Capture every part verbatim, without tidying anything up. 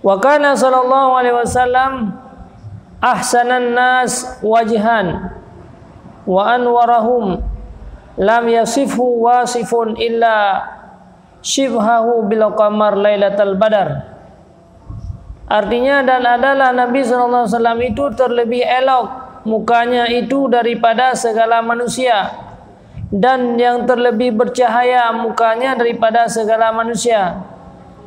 Wa kana sallallahu alaihi wasallam ahsanan nas wajhan wa anwarahum, lam yasifhu wasifun illa syibhahu bil qamar lailatal badar. Artinya, dan adalah Nabi sallallahu alaihi wasallam itu terlebih elok mukanya itu daripada segala manusia, dan yang terlebih bercahaya mukanya daripada segala manusia,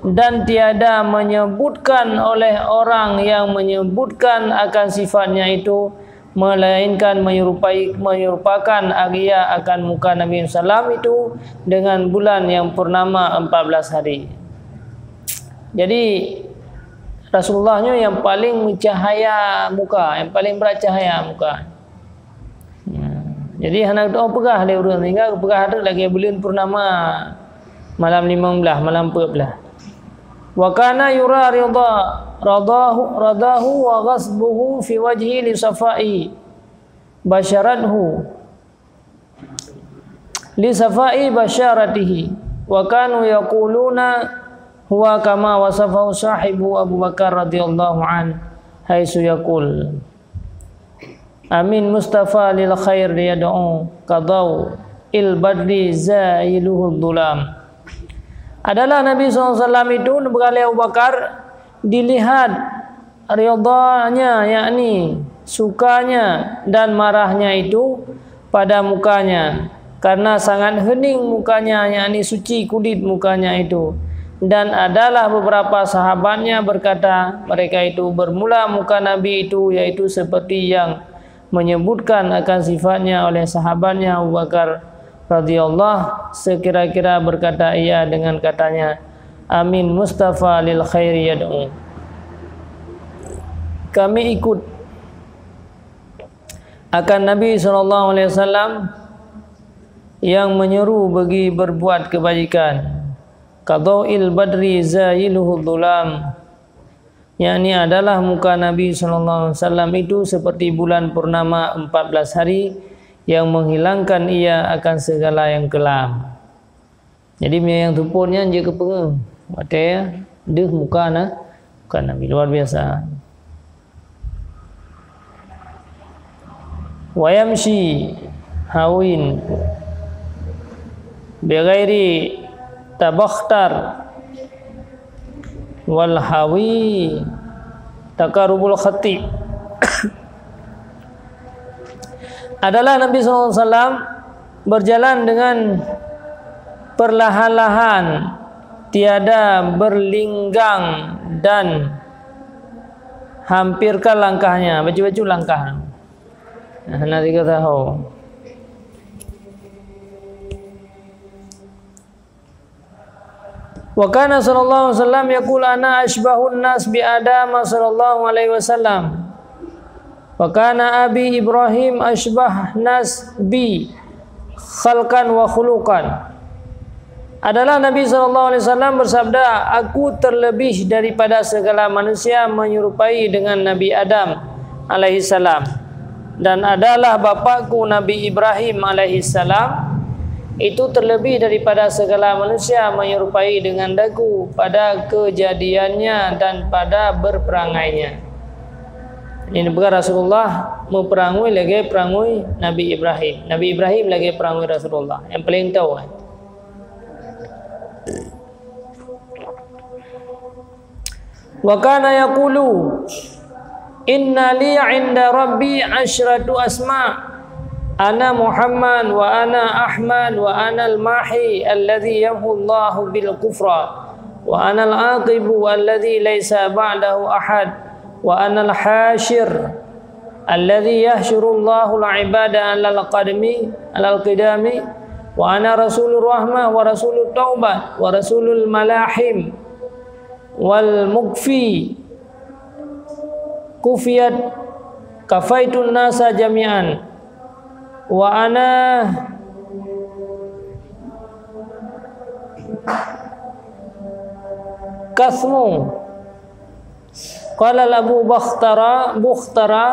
dan tiada menyebutkan oleh orang yang menyebutkan akan sifatnya itu, melainkan menyerupai, menyerupakan ia akan muka Nabi sallam itu dengan bulan yang purnama empat belas hari. Jadi, Rasulullah nyoe yang paling meucahaya muka, yang paling brat cahaya muka. Ya. Jadi, hana geutanyoe peugah lé ureuëng, sehingga geupeugah teuk lagée buleuen purnama malam limong blaih, malam peuet blaih. Wa kana yura ridha, radahu, radahu wa ghasbuhu fi wajhi li safai basyarathu, li safai basyaratihi. Wa kanu yaquluna huwa kama wasafahu sahibu Abu Bakar radhiyallahu an, haitsu yaqul, "Amin Mustafa lil khair yad'u, kadau il badri zailuhu dhulam." Adalah Nabi sallallahu alaihi wasallam itu, neupeugah lé Abu Bakar, dilihat ridhanya, yakni sukanya dan marahnya itu pada mukanya, karena sangat heuning mukanya, yakni suci kulit mukanya itu. Dan adalah beberapa sahabatnya berkata, mereka itu bermula muka Nabi itu, yaitu seperti yang menyebutkan akan sifatnya oleh sahabatnya Abu Bakar radhiyallahu, sekira-kira berkata ia dengan katanya, "Amin Mustafa lil khairi yad'u." Kami ikut akan Nabi sallallahu alaihi wasallam yang menyeru bagi berbuat kebajikan. Kadau'il badri zailuhu dhulam, yakni adalah muka Nabi sallallahu alaihi wasallam itu seperti bulan purnama empat belas hari yang menghilangkan ia akan segala yang kelam. Jadi, meunyoe nyang seupôt nyan jeuet keu peungeuh, watée deuh muka na, muka Nabi luar biasa. Wa yamshi hawin bighairi tabakhtar wal hawi takarubul khati. Adalah Nabi sallallahu alaihi wasallam berjalan dengan perlahan-lahan, tiada berlinggang dan hampirkan langkahnya, bacut-bacut langkah. Nah, na tiga tahun. Wa kana sallallahu alaihi wasallam yaqul, "Ana asybahun nas bi Adam sallallahu alaihi wasallam. Wa kana abi Ibrahim asybah nas bi khalqan wa khuluqan." Adalah Nabi sallallahu alaihi wasallam bersabda, "Aku terlebih daripada segala manusia menyerupai dengan Nabi Adam alaihi salam." Dan adalah bapakku Nabi Ibrahim alaihissalam itu terlebih daripada segala manusia menyerupai dengan daku pada kejadiannya dan pada berperangainya. Ini bukan Rasulullah meupeurangui lagée peurangui Nabi Ibrahim. Nabi Ibrahim lagée peurangui Rasulullah. Yang paling tahu kan? Wa kana yaqulu, "Inna li 'inda Rabbi asyratu asma. Ana Muhammad wa ana Ahmad wa ana al-mahi alladhi yamhu Allahu bil kufra. Wa ana al-aqibu alladhi laisa ba'dahu ahad. Wa ana al-hasyir alladhi yahsyurullahu al-ibada alal qadmi, alal qidami. Wa ana rasulur rahmah wa rasulut taubat wa rasulul malahim." Wal mukfi kufiyat kafaitun nasa jami'an. Wa ana kasmu. Qala Abu Bakhtara, Bukhtara,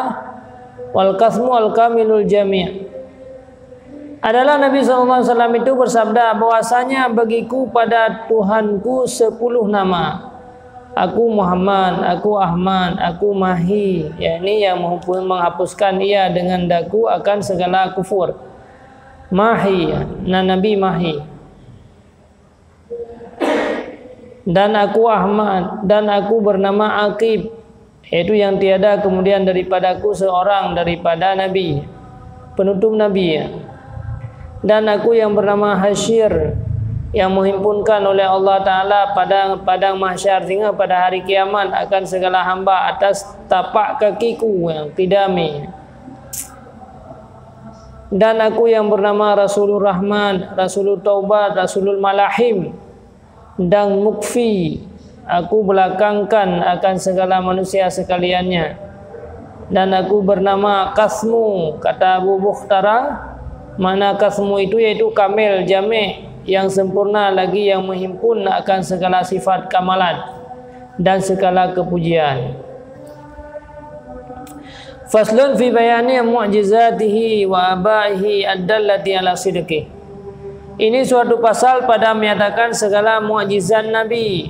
wal kasmu al kamilul jami'. Adalah Nabi sallallahu alaihi wasallam itu bersabda bahwasanya bagiku pada Tuhanku sepuluh nama. "Aku Muhammad, aku Ahmad, aku Mahi," yakni yang menghapus-, menghapuskan ia dengan daku akan segala kufur. Mahi, na Nabi Mahi. "Dan aku Ahmad, dan aku bernama Aqib, yaitu yang tiada kemudian daripadaku seorang daripada Nabi, penutup Nabi. Dan aku yang bernama Hasyir, yang menghimpunkan oleh Allah Ta'ala padang, padang mahsyar singoh pada hari kiamat akan segala hamba atas tapak kakiku yang qidami. Dan aku yang bernama Rasulur Rahman, Rasulul Taubat, Rasulul Malahim, dan Mukfi, aku belakangkan akan segala manusia sekaliannya. Dan aku bernama Kasmu," kata Abu Bukhtara, makna Kasmu itu yaitu kamil, jamek, yang sempurna lagi yang menghimpun akan segala sifat kamalat dan segala kepujian. Faslun fi bayani mu'jizatihi wa abaihi ad-dallati ala sidqi. Ini suatu pasal pada menyatakan segala mukjizat Nabi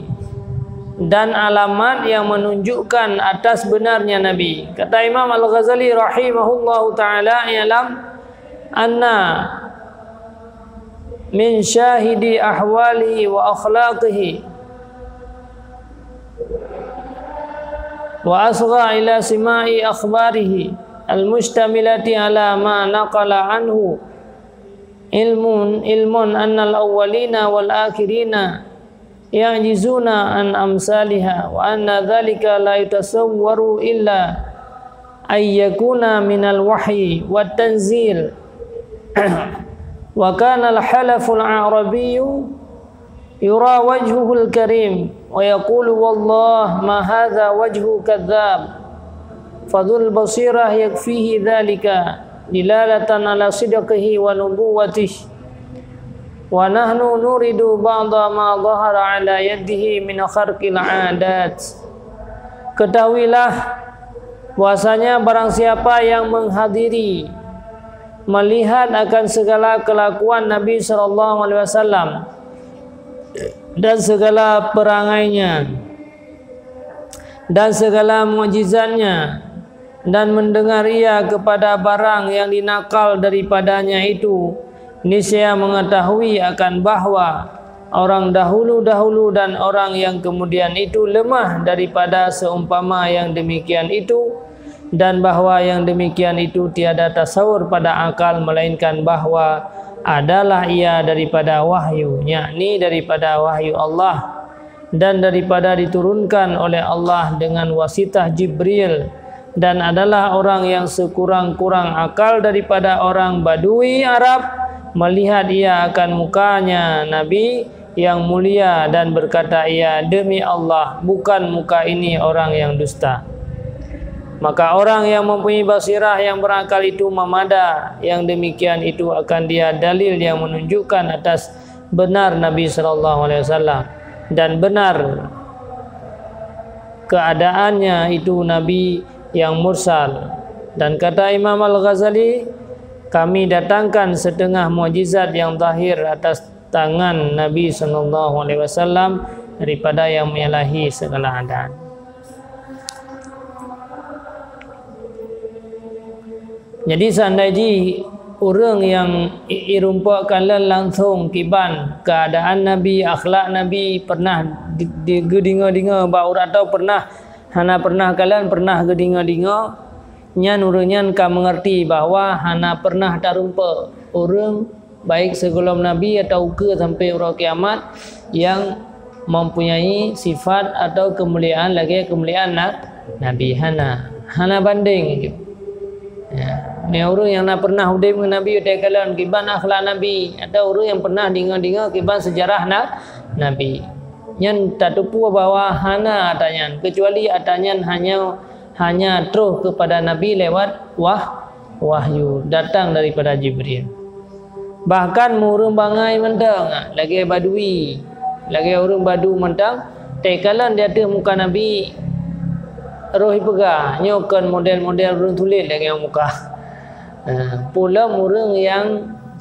dan alamat yang menunjukkan atas benarnya Nabi. Kata Imam Al-Ghazali rahimahullahu ta'ala, "I'lam anna min syahidi ahwalihi wa akhlaqihi wa asgha ila sima'i akhbarihi al-mustamilati ala ma naqala anhu ilmun, ilmun annal awwalina wal akhirina ya'jizuna an amsaliha, wa anna dhalika la yutasawwaru illa an yakuna minal wahyi wat tanzil." Wa kana al-halaful a'rabiyyu yura wajhuhul karim wa yaqulu, "Wallah, ma hadha wajhu kadhab." Fadhul basirah yakfihi dhalika dilalatan ala sidqihi wa nubuwwatihi. Wa nahnu nuridu ba'da ma dhahara ala yadihi min kharqil adat. Ketahuilah bahwasanya barang siapa yang menghadiri, melihat akan segala kelakuan Nabi sallallahu alaihi wasallam dan segala perangainya dan segala mukjizatnya, dan mendengar ia kepada barang yang dinakal daripadanya itu, niscaya mengetahui akan bahwa orang dahulu-dahulu dan orang yang kemudian itu lemah daripada seumpama yang demikian itu, dan bahwa yang demikian itu tiada tasawur pada akal, melainkan bahwa adalah ia daripada wahyu, yakni daripada wahyu Allah, dan daripada diturunkan oleh Allah dengan wasitah Jibril, dan adalah orang yang sekurang-kurang akal daripada orang Badui Arab melihat ia akan mukanya Nabi yang mulia dan berkata ia, "Demi Allah, bukan muka ini orang yang dusta." Maka orang yang mempunyai basirah yang berakal itu memada yang demikian itu akan dia dalil yang menunjukkan atas benar Nabi sallallahu alaihi wasallam dan benar keadaannya itu Nabi yang mursal. Dan kata Imam Al-Ghazali, "Kami datangkan setengah mukjizat yang zahir atas tangan Nabi sallallahu alaihi wasallam daripada yang menyalahi segala adat." Jadi, seandai jih ureuëng nyang i-, irumpok kalon langsong kiban keuadaan Nabi, akhlak Nabi, pernah di, di, geudeungoe-deungoe bak ureuëng atau pernah, hana pernah kalon, pernah geudeungoe-deungoe, nyan ureuëng nyan ka meungerti bahwa hana pernah tarumpok ureuëng baik sigohlom Nabi atau ukeue sampai uroe kiamat nyang mempunyai sifat atau keumuliaan lagée keumuliaan na-, Nabi. Hana, hana banding. Ya, meunyoe ureuëng nyang na pernah udeb ngon Nabi watée kalon kiban akhlak Nabi, atau ureuëng nyang pernah deungoe-deungoe kiban seujarah na-, Nabi, nyan tateupeue bahwa hana ata nyan, keucuali ata nyan hanya, hanya troh keupada Nabi lewat wah-, wahyu datang daripada Jibril. Bahkan ureuëng bangai mantong, lagée Badui, lagée ureuëng Badu mantong, teukalon di ateueh muka Nabi, roh ipeugah, "Nyoe kon model-model ureuëng tuléh lagée muka." Eh, peue lom ureuëng nyang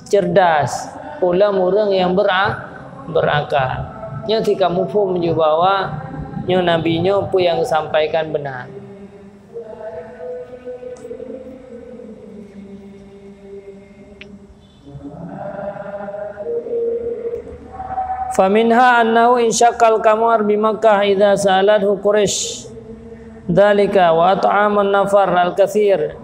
cerdas, peue lom ureuëng nyang bera-, berakal. Nyoe si ka muphom ju bahwa Nyoe Nabi nyoe peue nyang geusampaikan beuna. Faminha annahu insyaqqal qamar bi Makkah idza sa'alathu Quraisy dzalika wa at'aman nafar al-katsir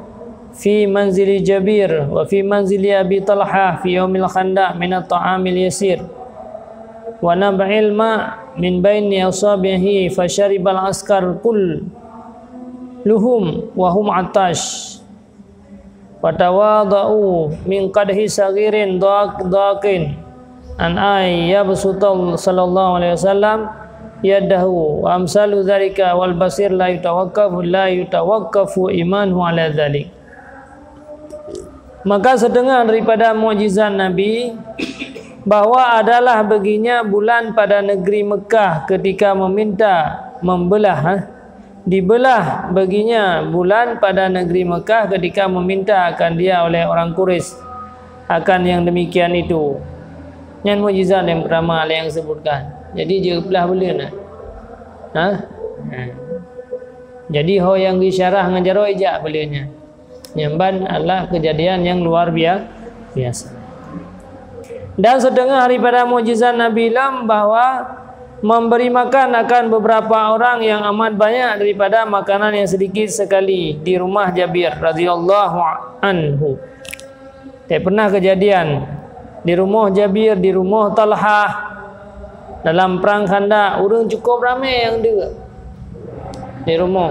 fi manzili Jabir wa fi manzili Abi Talhah fi yaumil khandaq minat ta'amil yasir wa nab'il ma' min baini asabihi fasyaribal askar kulluhum wa hum atash. Fatawadha'u min qadhi saghirin dhaq-, dhaqin an ay yabsuta sallallahu alaihi wasallam yadahu wa amsalu dzalika wal basir la yutawaqqafu, la yutawaqqafu imanuhu ala dzalik. Maka setengah daripada mukjizat Nabi bahwa adalah baginya bulan pada negeri Mekah ketika meminta membelah, eh, dibelah baginya bulan pada negeri Mekah ketika meminta akan dia oleh orang Quraisy akan yang demikian itu. Nyan mukjizat yang pertama nyang disebutkan. Jadi, jeuet blah buleuen, eh. Ha? Ha. Jadi, ho nyang geuisyarah ngon jaroe jak buleuen nyan. Nyan ban adalah kejadian yang luar bia-, biasa. Dan setengah daripada mukjizat Nabi lom bahwa memberi makan akan beberapa orang yang amat banyak daripada makanan yang sedikit sekali di rumah Jabir radhiyallahu anhu. Tapi pernah kejadian di rumoh Jabir, di rumoh Talhah, dalam perang Khandaq, ureuëng cukup ramé nyang deuek di rumoh.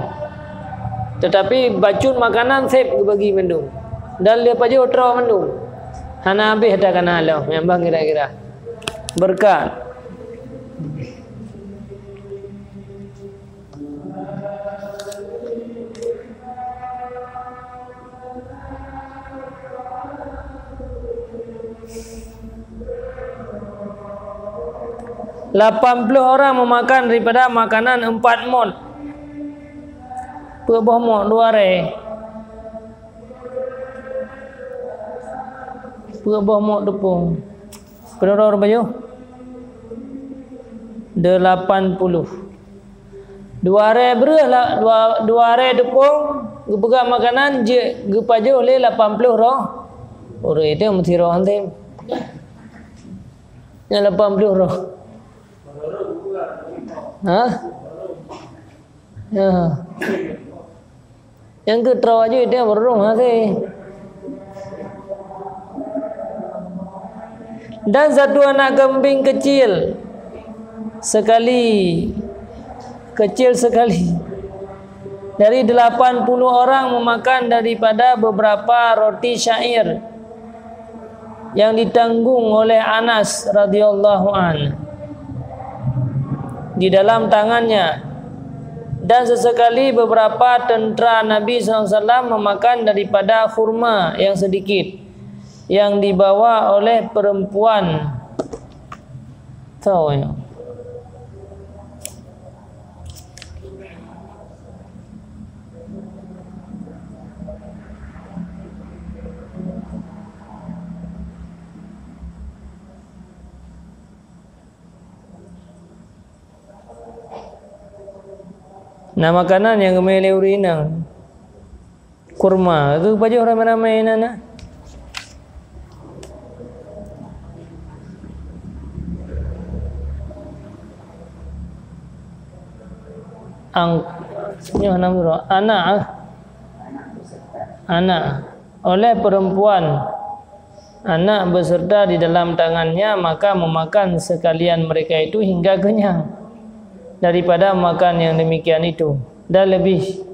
Tetapi bacut makanan seb geubagi mandum. Dan lheueh pajoh troh mandum. Hana habéh ata kana lom, nyang ban kira-kira. Beureukat. Lapan ploh orang meumakan daripada makanan empat mot. Peuet boh mot dua ré. Peuet boh mot teupông. Peuet boh mot teupông. Delapan puluh. Dua ré breueh la-, dua, dua ré teupông geupeugah makanan jeuet geupajoh lé lapan ploh roh. Ureuëng itu meusidroe hantom. Nyang lapan ploh roh. Ha? Ya. Nyang keu troh aju itu berurung hati. Dan satu anak kambing kecil sekali, kecil sekali. Dari delapan puluh orang memakan daripada beberapa roti syair yang ditanggung oleh Anas radhiyallahu an di dalam tangannya, dan sesekali beberapa tentera Nabi sallallahu alaihi wasallam memakan daripada kurma yang sedikit yang dibawa oleh perempuan. Tahu ya. Na makanan nyang geumé lé ureuëng inong. Kurma, geupajoh ramé-ramé inan na. Ang-, nyoe hana meurok. Anak, ah. Anak. Oleh perempuan, anak beserta di dalam tangannya, maka memakan sekalian mereka itu hingga kenyang daripada makan yang demikian itu, dan lebih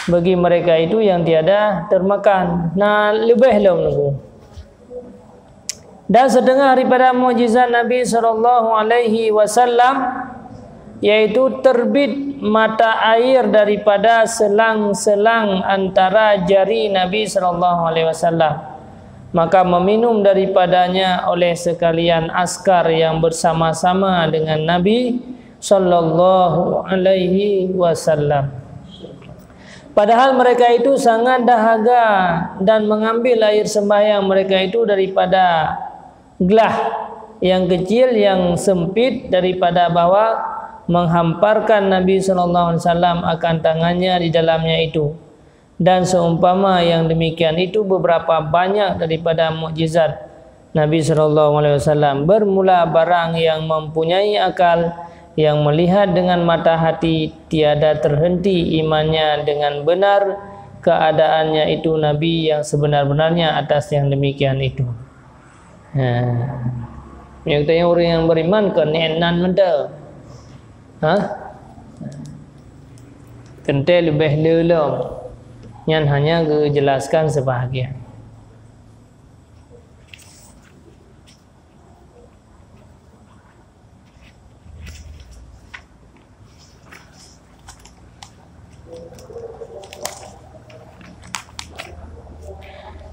bagi mereka itu yang tiada termakan. Na leubeh lom nunggu. Dan setengah daripada mukjizat Nabi sallallahu alaihi wasallam, yaitu terbit mata air daripada selang-selang antara jari Nabi sallallahu alaihi wasallam. Maka meminum daripadanya oleh sekalian askar yang bersama-sama dengan Nabi sallallahu alaihi wasallam. Padahal mereka itu sangat dahaga dan mengambil air sembahyang mereka itu daripada glah yang kecil, yang sempit, daripada bahwa menghamparkan Nabi sallallahu alaihi wasallam akan tangannya di dalamnya itu. Dan seumpama yang demikian itu beberapa banyak daripada mukjizat Nabi sallallahu alaihi wasallam. Bermula barang yang mempunyai akal, yang melihat dengan mata hati, tiada terhenti imannya dengan benar keadaannya itu Nabi yang sebenar-benarnya atas yang demikian itu. Ha. Nyang teuh ureuëng nyang beriman keu nyan nan mantong. Ha? Teuntée leubeh le lom. Nyan hanya geujelaskan sebahagian.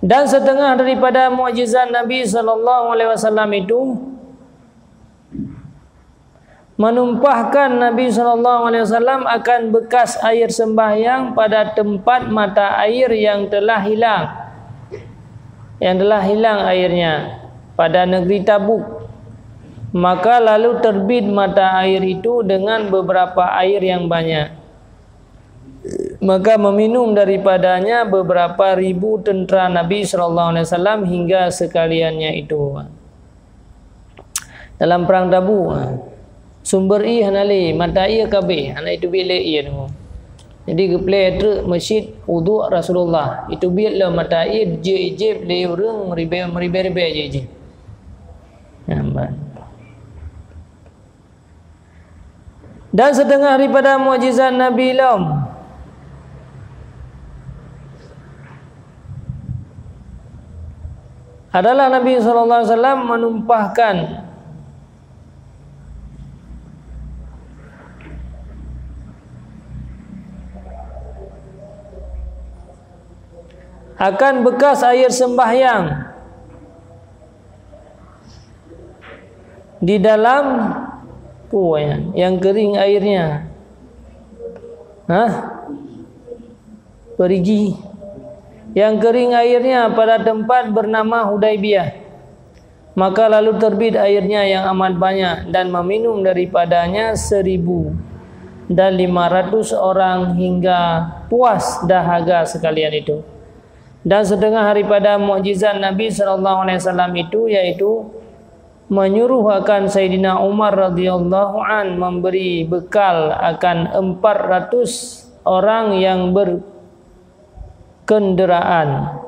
Dan setengah daripada mukjizat Nabi sallallahu alaihi wasallam itu menumpahkan Nabi sallallahu alaihi wasallam akan bekas air sembahyang pada tempat mata air yang telah hilang, yang telah hilang airnya pada negeri Tabuk. Maka lalu terbit mata air itu dengan beberapa air yang banyak. Maka meminum daripadanya beberapa ribu tentera Nabi sallallahu alaihi wasallam hingga sekaliannya itu. Dalam perang Tabuk, sumber ie hana lé, mata ie ka abéh, hana iteubiet lé ie teungku. Jadi geuplè treuk masjid uduk Rasulullah, iteubiet lom mata ie, jeuet ijép lé ureuëng meuribée-meuribée jeuet ijép. Nampak. Dan setengah daripada mukjizat Nabi lom adalah Nabi sallallahu alaihi wasallam menumpahkan akan bekas air sembahyang di dalam puai yang kering airnya. Hah? Perigi. Yang kering airnya pada tempat bernama Hudaibiyah. Maka lalu terbit airnya yang amat banyak dan meminum daripadanya seribu dan lima ratus orang hingga puas dahaga sekalian itu. Dan setengah daripada mukjizat Nabi sallallahu alaihi wasallam itu yaitu menyuruh akan Saidina Umar radhiyallahu an memberi bekal akan empat ratus orang yang berkenderaan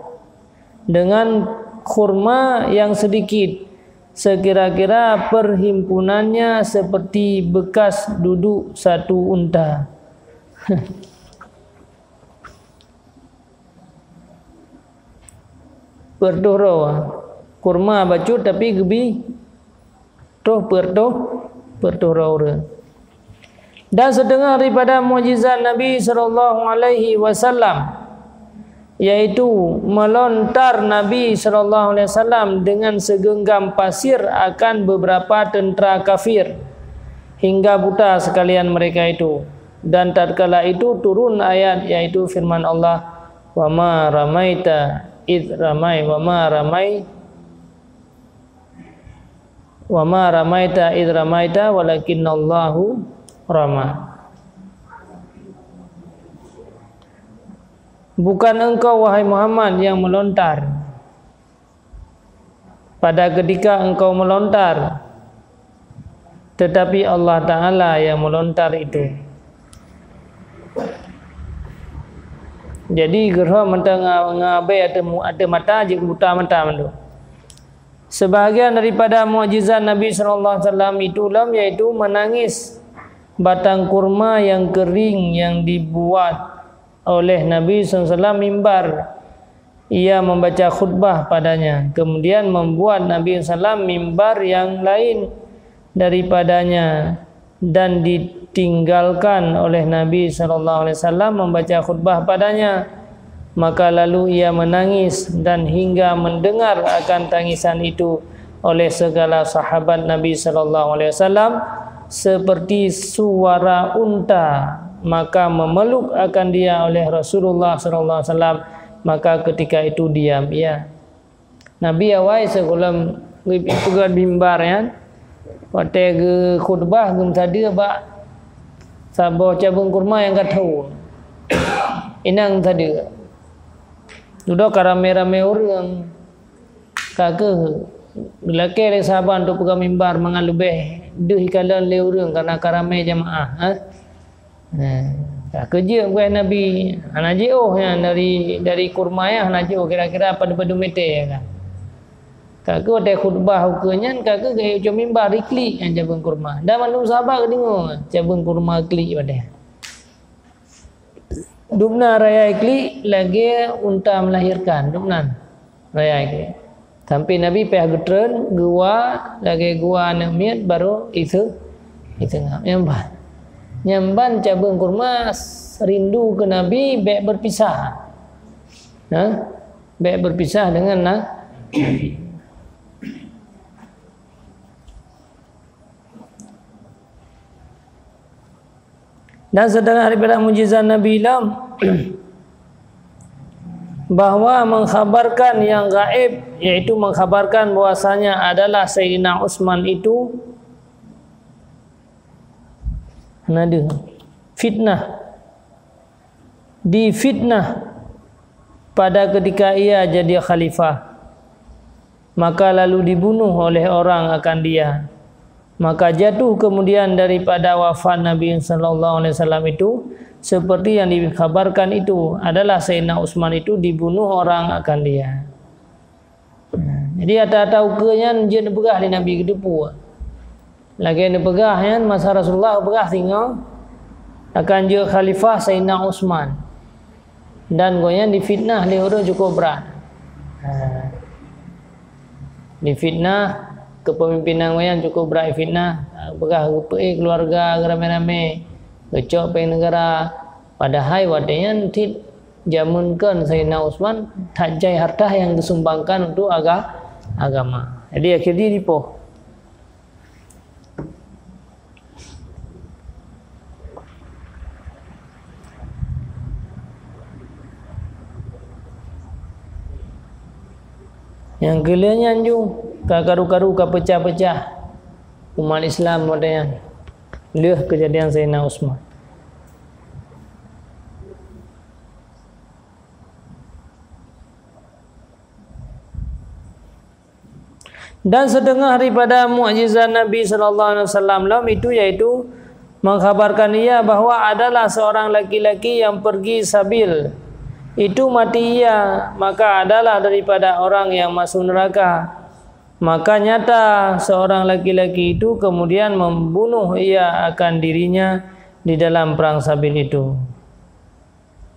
dengan kurma yang sedikit, sekira-kira perhimpunannya seperti bekas duduk satu unta. Peuet reutoh droe. Kurma bacut tapi geubi troh peuet reutoh, peuet reutoh droe ureuëng. Dan setengah daripada mukjizat Nabi sallallahu alaihi wasallam, yaitu melontar Nabi sallallahu alaihi wasallam dengan segenggam pasir akan beberapa tentera kafir hingga buta sekalian mereka itu. Dan tatkala itu turun ayat, yaitu firman Allah, "Wa ma ramaita id ramai, wa ma ramai, wa ma ramaita id ramaita, walakinnallahu rama." Bukan engkau, wahai Muhammad, yang melontar pada ketika engkau melontar, tetapi Allah Ta'ala yang melontar itu. Jadi, geurhom mata nga-, ngabai ateueh mu-, ateueh mata, jeuet buta mata mandum. Sebahagian daripada mukjizat Nabi sallallahu alaihi wasallam itu lom, yaitu menangis batang kurma yang kering yang dibuat oleh Nabi sallallahu alaihi wasallam mimbar. Ia membaca khutbah padanya, kemudian membuat Nabi sallallahu alaihi wasallam mimbar yang lain daripadanya dan ditinggalkan oleh Nabi sallallahu alaihi wasallam membaca khutbah padanya. Maka lalu ia menangis dan hingga mendengar akan tangisan itu oleh segala sahabat Nabi sallallahu alaihi wasallam seperti suara unta, maka memeluk akan dia oleh Rasulullah sallallahu alaihi wasallam, maka ketika itu diam ia. Nabi awai sigohlom geupeugöt mimbar nyan, watée geukhutbah geumeusadeue bak saboh cabeueng kurma nyang ka tho. Inong sadeue. Dudoe ka ramé-ramé ureuëng. Ka keuh geulakée lé sahabat untuk peugah mimbar mangat leubeh deuh ikalon lé ureuëng, kareuna ka ramé jamaah, ha? Nah, ka keuh jeuet peugah Nabi, hana jiôh nyan dari, dari kurma nyan hana jiôh, kira-kira padum-padum meter kan. Ka keuh watée khutbah ukeue nyan, ka keuh geuyue cok mimbar iklik nyan cabeueng kurma. Dan mandum sahabat geudeungoe cabeueng kurma iklik watée. Dubna raya iklik lagée unta melahirkan, dubna raya iklik. Sampai Nabi payah geutreun, geuwa lagée geuwa aneuëk miet, baru ise-, iseungab. Nyan ban. Nyan ban cabeueng kurma rindu keu Nabi bék berpisah. Ha? Bék berpisah dengan na-, Nabi. Dan setengah daripada mujizat Nabi lom, bahwa mengkhabarkan yang gaib, yaitu mengkhabarkan bahwasanya adalah Sayyidina Utsman itu, na deuh, fitnah, difitnah pada ketika ia jadi khalifah, maka lalu dibunuh oleh orang akan dia. Maka jatuh kemudian daripada wafat Nabi sallallahu alaihi wasallam itu, seperti yang dikhabarkan itu, adalah Sayyidina Utsman itu dibunuh orang akan dia. Nah, jadi ata-ata ukeue nyan jeuet neupeugah lé Nabi geuteupeue. Lagée neupeugah nyan masa Rasulullah peugah singoh akan jeuet khalifah Sayyidina Utsman. Dan gobnyan difitnah lé ureuëng cukup brat. Ha. Difitnah, kepemimpinan gobnyan cukup brat difitnah. Peugah geupeuék keuluwarga ramé-ramé, geucok péng neugara. Padahai watée nyan cit jameun kon Sayyidina Utsman that jai harta nyang geusumbangkan untuk aga-, agama. Jadi akhé jih dipoh. Nyang keu lheueh nyan ju ka karu-karu ka peucah-peucah umat Islam modern nyan. Lheueh keujadian Sayyidina Utsman. Dan setengah daripada mukjizat Nabi sallallahu alaihi wasallam lom itu, yaitu mengkhabarkan ia bahwa adalah seorang laki-laki yang pergi sabil. Itu mati ia, maka adalah daripada orang yang masuk neraka. Maka nyata seorang laki-laki itu kemudian membunuh ia akan dirinya di dalam perang sabil itu.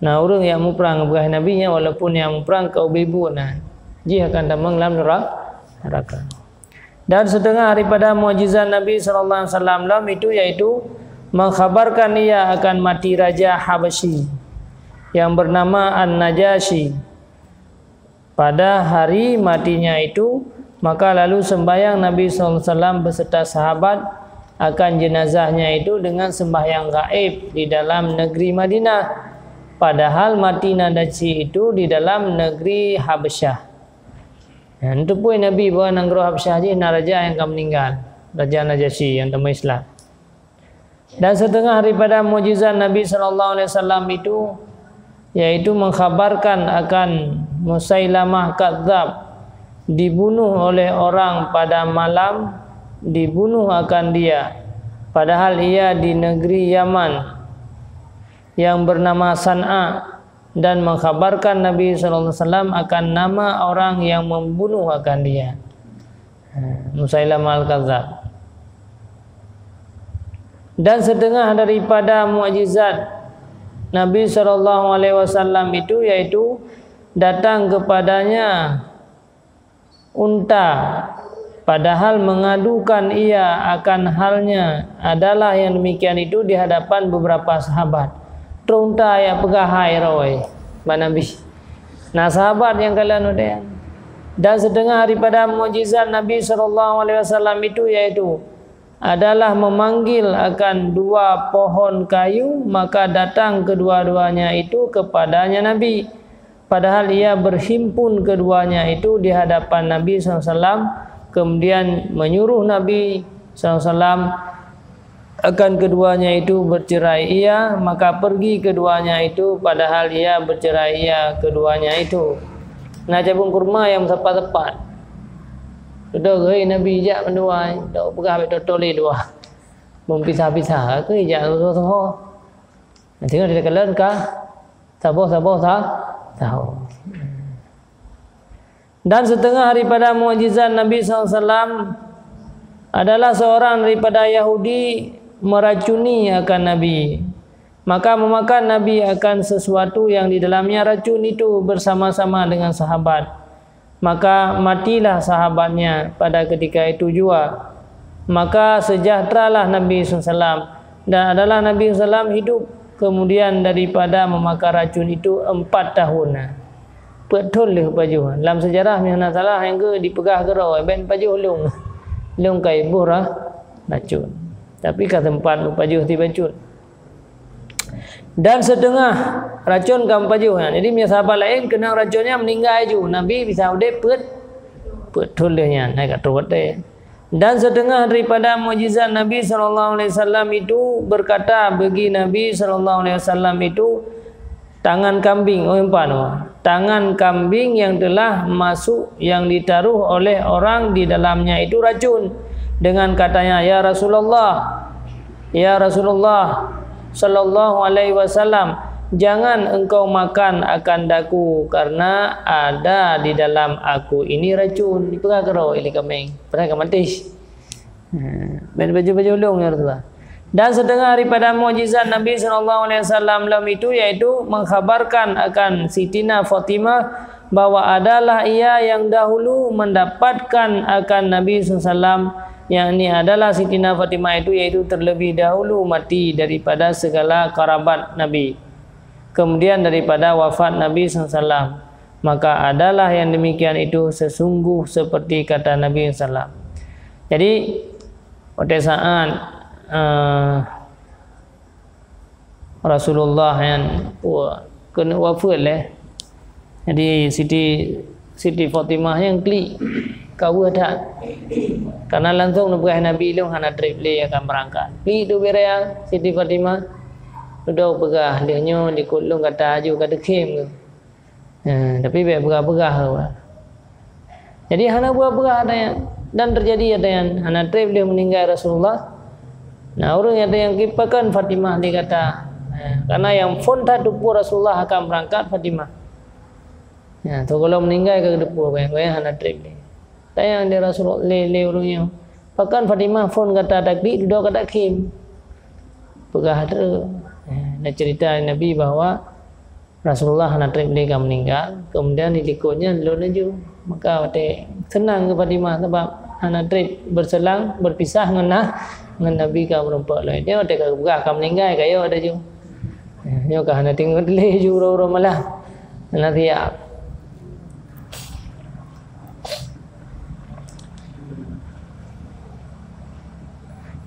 Nah, ureuëng nyang muprang bak Nabi nyan, walaupun nyang muprang ka ubé buet na, jih akan tamong lam nera-, neraka. Dan setengah daripada mukjizat Nabi sallallahu alaihi wasallam lom itu, yaitu mengkhabarkan ia akan mati raja Habasyi yang bernama An-Najasyi. Pada hari matinya itu, maka lalu sembahyang Nabi sallallahu alaihi wasallam beserta sahabat akan jenazahnya itu dengan sembahyang gaib di dalam negeri Madinah. Padahal mati Najasyi itu di dalam negeri Habsyah. Nah, neuteupeue Nabi bahwa nanggroe Habsyah jih na raja nyang ka meuninggai, Raja Najasyi nyang teuma Islam. Dan setengah daripada mukjizat Nabi sallallahu alaihi wasallam itu, yaitu mengkhabarkan akan Musailamah Kadzab dibunuh oleh orang pada malam, dibunuh akan dia, padahal ia di negeri Yaman yang bernama San'a, dan mengkhabarkan Nabi sallallahu alaihi wasallam akan nama orang yang membunuh akan dia. Ha, Musailamah Al-Kadzab. Dan setengah daripada mukjizat Nabi sallallahu alaihi wasallam itu, yaitu datang kepadanya unta, padahal mengadukan ia akan halnya adalah yang demikian itu di hadapan beberapa sahabat. Trok unta nyang peugah hai roe bak Nabi. Nah, sahabat nyang kalon udeb. Dan setengah daripada mukjizat Nabi sallallahu alaihi wasallam itu, yaitu adalah memanggil akan dua pohon kayu, maka datang kedua-duanya itu kepadanya Nabi. Padahal ia berhimpun keduanya itu di hadapan Nabi sallallahu alaihi wasallam, kemudian menyuruh Nabi sallallahu alaihi wasallam akan keduanya itu bercerai ia, maka pergi keduanya itu padahal ia bercerai ia keduanya itu. Na cabeueng kurma nyang meusapat-sapat. Dudoe geuhôi Nabi jak mandua, dak peugah bèk toe-toe lé dua. Beupisah-pisah, keu jak soe-soe. Nanti kan dikalon ka saboh-saboh sa-, saho. Dan setengah daripada mukjizat Nabi sallallahu alaihi wasallam adalah seorang daripada Yahudi meracuni akan Nabi. Maka memakan Nabi akan sesuatu yang di dalamnya racun itu bersama-sama dengan sahabat. Maka matilah sahabatnya pada ketika itu jua. Maka sejahteralah Nabi sallallahu alaihi wasallam. Dan adalah Nabi sallallahu alaihi wasallam hidup kemudian daripada memakan racun itu empat tahun. Peuet thon lheueh pajoh. Lam sejarah meuhana salah nyang geu dipeugah keudroe, ben pajoh lôn. Lôn ka iboh ra-, racun. Tapi ka sempat meupajoh ti bacut. Dan setengah racun ka meupajoh nyan. Jadi, meunyoe sahabat laén keunong racun nyan meuninggai ju, Nabi bisa udép peuet, peuet thon lheueh nyan. Hai ka trok watèe. Dan setengah daripada mukjizat Nabi sallallahu alaihi wasallam itu berkata bagi Nabi sallallahu alaihi wasallam itu, tangan kambing, oh, empat nama. Tangan kambing yang telah masuk, yang ditaruh oleh orang di dalamnya itu racun. Dengan katanya, "Ya Rasulullah, ya Rasulullah sallallahu alaihi wasallam, jangan engkau makan akan daku karena ada di dalam aku ini racun." Dipeugah keudroe lé kaméng. Padahai ka maté. Ha, ben pajoh-pajoh lôn, ya Rasulullah. Dan setengah daripada mukjizat Nabi sallallahu alaihi wasallam lom itu, yaitu mengkhabarkan akan Sitina Fatimah bahwa adalah ia yang dahulu mendapatkan akan Nabi sallallahu alaihi wasallam, yakni adalah Sitina Fatimah itu, yaitu terlebih dahulu mati daripada segala karabat Nabi. Kemudian daripada wafat Nabi sallallahu alaihi wasallam, maka adalah yang demikian itu sesungguh seperti kata Nabi sallallahu alaihi wasallam. Jadi, watèe saat, eh, Rasulullah nyan wa-, keuneuk wafeuet lé. Jadi, Siti, Siti Fatimah nyan klik, ka weueh that. Karena langsung neupeugah Nabi, "Lôn hana trép lé akan beurangkat." Klik teuh bak raya Siti Fatimah, dudoe peugah, "Lheueh nyoe likot lôn gata aju ka teukhém." Ha, tapi bèk peugah-peugah. Jadi hana peugah-peugah ata nyan. Dan terjadi ata nyan, hana trép lheueh meuninggai Rasulullah. Nah, ureueng ata nyan geupakon Fatimah lé gata. Ha, karena nyang phôn that teupeu Rasulullah akan beurangkat Fatimah. Nah, toh gohlom meuninggai ka geuteupeue, goyang-goyang hana trép lé. Tanyong lé Rasulullah, lé, lé ureueng nyoe, "Pakon Fatimah phôn gata taklik dudoe ka takhém?" Peugah treuk. Eh, na cerita Nabi bahwa Rasulullah hana trép lé ka meuninggal, kemudian di likot nyan lôn laju. Maka watèe seunang keu Fatimah sabab hana trép beuselang, beupisah ngon na-, ngon Nabi ka meurumpok lôn. Nyoe watèe ka geupeugah ka meuninggai, ka yôh laju. Eh, nyoe ka hana tingot lé ju uroe-uroe malam. Hana siap.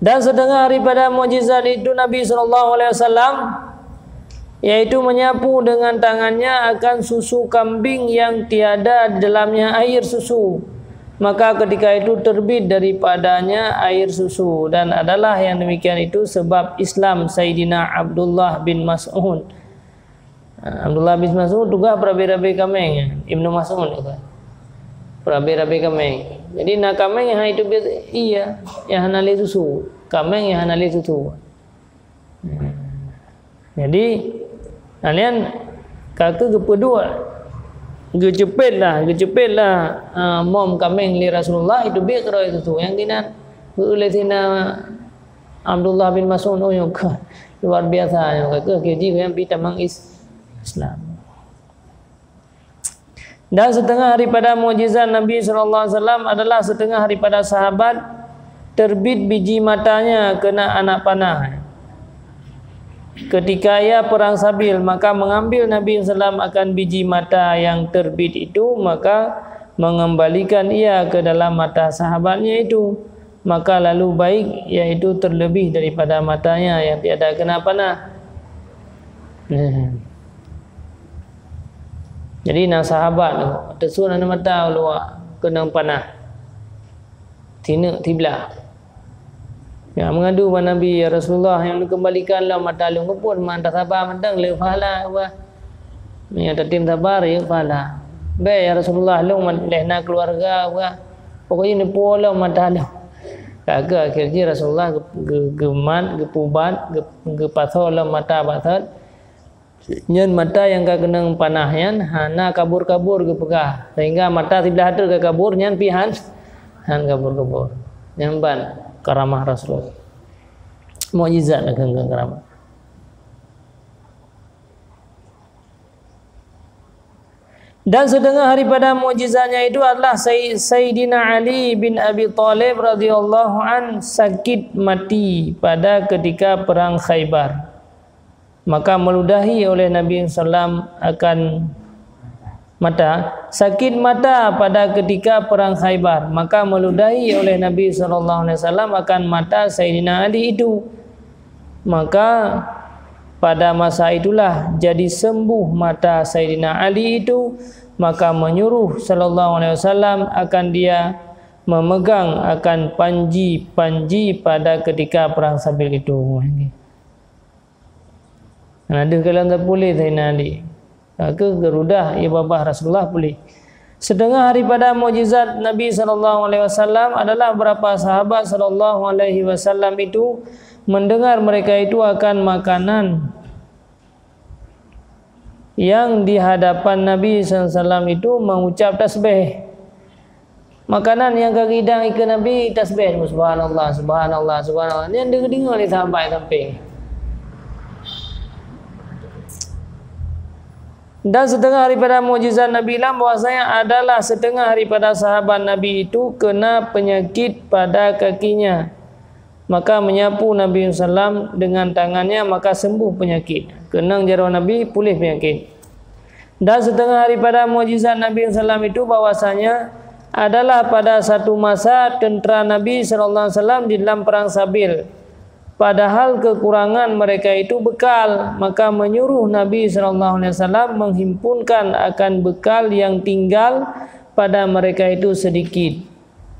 Dan setengah daripada mukjizat itu Nabi sallallahu alaihi wasallam, yaitu menyapu dengan tangannya akan susu kambing yang tiada di dalamnya air susu. Maka ketika itu terbit daripadanya air susu, dan adalah yang demikian itu sebab Islam Sayyidina Abdullah bin Mas'ud. Abdullah bin Mas'ud tugaih peurabé-rabé kaméng, Ibnu Mas'ud tugaih peurabé-rabé kaméng. Jadi na kaméng nyang hai teubiet ie, nyang hana lé susu, kaméng nyang hana lé susu. Jadi, na nyan ka keuh geupeuduek, geuceupet lah, geuceupet lah, ah, mom kaméng lé Rasulullah, iteubiet keudroe susu. Nyang keunan geuulèe sina Abdullah bin Mas'ud, oh, nyoe keuh luar biasa, nyoe keuh, keuh jih nyang pi tamong is-, Islam. Dan setengah daripada mukjizat Nabi sallallahu alaihi wasallam adalah setengah daripada sahabat terbit biji matanya kena anak panah. Ketika ia perang Sabil, maka mengambil Nabi sallam akan biji mata yang terbit itu, maka mengembalikan ia ke dalam mata sahabatnya itu. Maka lalu baik, yaitu terlebih daripada matanya yang tiada kena panah. Nah. Jadi, na sahabat tu, teusun aneuk mata luwa keunong panah. Tineuk tiblah. Nyang meungadu bak Nabi, "Ya Rasulullah, nyang neukeumbalikan lom mata lôn." "Keupeue man tasaba mantong, le pahala, wah. Meunyoe tatem sabar, yue pahala." "Bèk, ya Rasulullah, lôn man-, lheueh na keuluwarga, wah. Pokokjih neupuwoe lom mata lôn." Ka keuh akhé jih Rasulullah geu-, geu-, geumat, geupubat, geu-, geupasoe lom mata bak thot. Nyan mata nyang ka keunong panah nyan hana kabur-kabur geupeugah, sehingga mata siblah treuk ka kabur, nyan pih han, han kabur-kabur. Nyan ban karamah Rasulullah. Mukjizat lah kheun-kheun karamah. Dan setengah daripada mukjizatnya itu adalah Say-, Sayyidina Ali bin Abi Thalib radhiyallahu an sakit mati pada ketika perang Khaybar. Maka meludahi oleh Nabi sallam akan mata, sakit mata pada ketika perang Khaybar, maka meludahi oleh Nabi sallallahu alaihi wasallam akan mata Sayyidina Ali itu. Maka pada masa itulah jadi sembuh mata Sayyidina Ali itu, maka menyuruh sallallahu alaihi wasallam akan dia memegang akan panji-panji pada ketika perang Sabil itu. Na deuh kalon tapuléh Saidina Ali. Ka keuh geurudah ie babah Rasulullah puléh. Setengah daripada mukjizat Nabi sallallahu alaihi wasallam adalah beberapa sahabat sallallahu alaihi wasallam itu mendengar mereka itu akan makanan yang di hadapan Nabi sallallahu alaihi wasallam itu mengucap tasbih. Makanan nyang ka geuhidang ikeue Nabi tasbih, "Subhanallah, subhanallah, subhanallah." Nyan deuh-, deungoe lé sahabat sampéng. Dan setengah daripada mukjizat Nabi lam bahwasanya adalah setengah daripada sahabat Nabi itu kena penyakit pada kakinya. Maka menyapu Nabi sallam dengan tangannya, maka sembuh penyakit. Keunong jaroe Nabi, puléh penyakit. Dan setengah daripada mukjizat Nabi sallam itu bahwasanya adalah pada satu masa tentera Nabi sallallahu alaihi wasallam di dalam perang Sabil. Padahal kekurangan mereka itu bekal, maka menyuruh Nabi sallallahu alaihi wasallam menghimpunkan akan bekal yang tinggal pada mereka itu sedikit.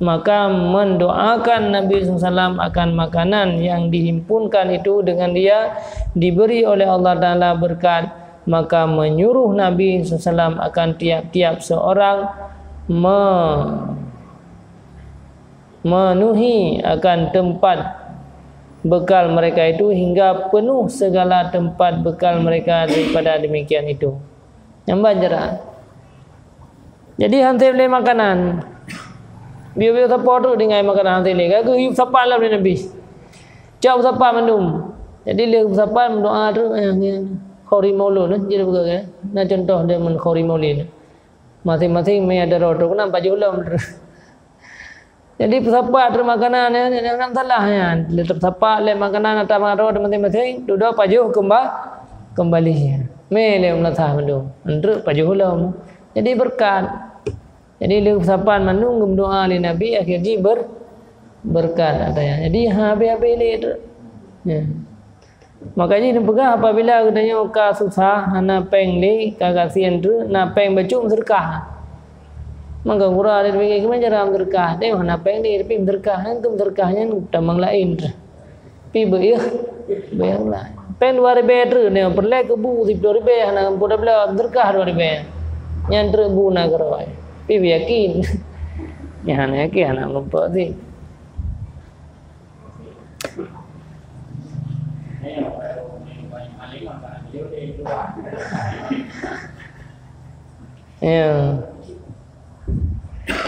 Maka mendoakan Nabi sallallahu alaihi wasallam akan makanan yang dihimpunkan itu dengan dia diberi oleh Allah Taala berkat, maka menyuruh Nabi sallallahu alaihi wasallam akan tiap-tiap seorang me-, menuhi akan tempat bekal mereka itu hingga penuh segala tempat bekal mereka daripada demikian itu. Nyang ban jarak. Jadi han sép lé makanan. Biôh-biôh sapat treuk tinggai makanan han sép lé. Ka geuh yub sapat lom lé Nabi. Cok sapat mandum. Jadi lheueh sapat meudoa treuk, eh, nyan, khori maulud, eh, jadi peugah, eh. Na contoh deungon khori maulid. Maséng-maséng mé ada droe treuk, keunan pajoh lom. Jadi peusapat treuk makanan nyan, nyan, nyan salah nyan. Lé peusapat lé makanan ata maro maséng-maséng, dudoe pajoh keumba-, keumbali. Mé lé meunasah mandum. Treuk pajoh lom. Jadi beureukat. Jadi lé peusapat mandum geumeudoa lé Nabi, akhé jih ber-, beureukat ata nyan. Jadi ha habéh-habéh lé treuk. Ya. Maka jih neupeugah apabila geutanyoe ka susah, hana péng lé, ka gasien treuk, na péng bacut meuseudeukah. Maka gura lé pike keuman cara meuseudeukah. Deh hana péng lé, tapi meuseudeukah nyan tu meuseudeukah nyan tamong laén treuk. Pi beuih, beuih laén. Péng dua ribèe treuk nyoe, peureulèe keu bu siploh ribèe, hana gampông tabloe, meuseudeukah dua ribèe. Nyan treuk bu na keurôi. Pi beuyakin. Nyan hana yakin, hana meureumpok sih. Ya.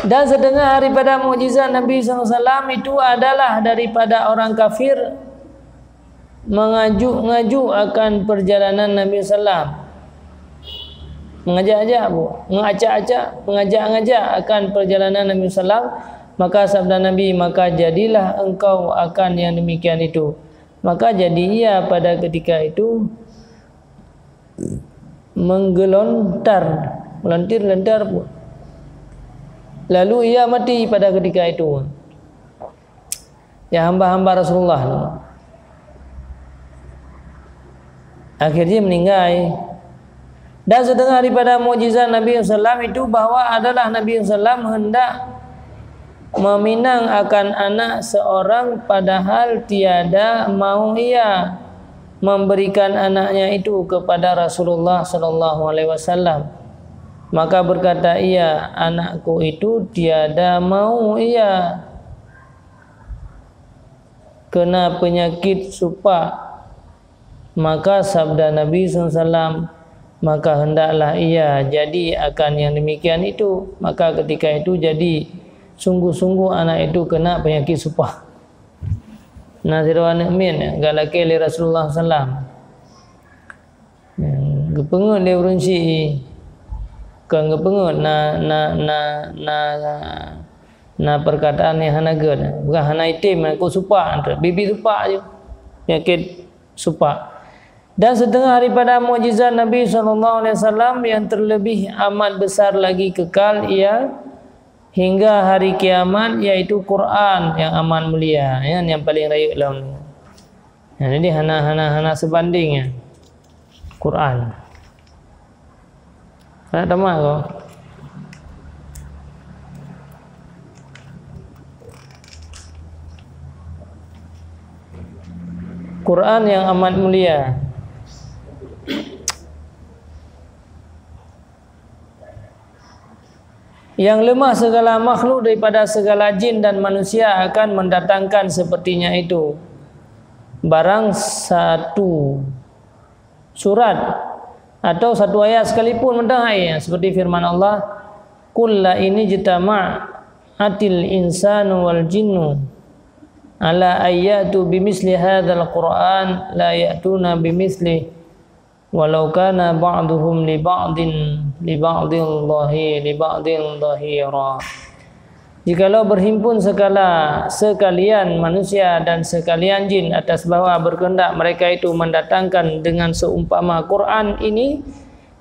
Dan setengah daripada mukjizat Nabi sallallahu alaihi wasallam itu adalah daripada orang kafir mengajuk-ngajuk akan perjalanan Nabi sallam. Mengajak-ajak bu, mengacak-acak, mengajak-ngajak akan perjalanan Nabi sallam. Maka sabda Nabi, "Maka jadilah engkau akan yang demikian itu." Maka jadi ia pada ketika itu menggelontar, melontir-lontar bu. Lalu ia mati pada ketika itu. Ya, hamba-hamba Rasulullah tu. Akhirnya meninggai. Dan setengah daripada mukjizat Nabi sallam itu bahwa adalah Nabi sallam hendak meminang akan anak seorang padahal tiada mau ia memberikan anaknya itu kepada Rasulullah sallallahu alaihi wasallam. Maka berkata ia, "Anakku itu tiada mau ia kena penyakit supak." Maka sabda Nabi sallallahu alaihi wasallam, "Maka hendaklah ia jadi akan yang demikian itu." Maka ketika itu jadi sungguh-sungguh anak itu kena penyakit supak. Na sidroe aneuk miet galakée lé Rasulullah sallam. Geupeungeut lé ureuëng syiek, kon geupeungeut na, na, na, na, na perkataan nyang hana gét. Bukan hana item, kon supak, bibi supak je. Penyakit supak. Dan setengah daripada mukjizat Nabi sallallahu alaihi wasallam yang terlebih amat besar lagi kekal ia hingga hari kiamat, yaitu Quran yang amat mulia, ya, yang paling rayeuk lom. Nah, jadi hana, hana, hana sebanding, ya. Quran. Hana tamat ko. Quran yang amat mulia. Yang lemah segala makhluk daripada segala jin dan manusia akan mendatangkan sepertinya itu. Barang satu surat atau satu ayat sekalipun meudah hai, seperti firman Allah, "Qul la in ijtama'atil insanu wal jinnu ala ayyatu bimisli hadzal Qur'an la ya'tuna bimisli walau kana ba'duhum li ba'din, li ba'din dhahi-, li ba'din dhahira." Jikalau berhimpun segala, sekalian manusia dan sekalian jin atas bahwa berkehendak mereka itu mendatangkan dengan seumpama Quran ini,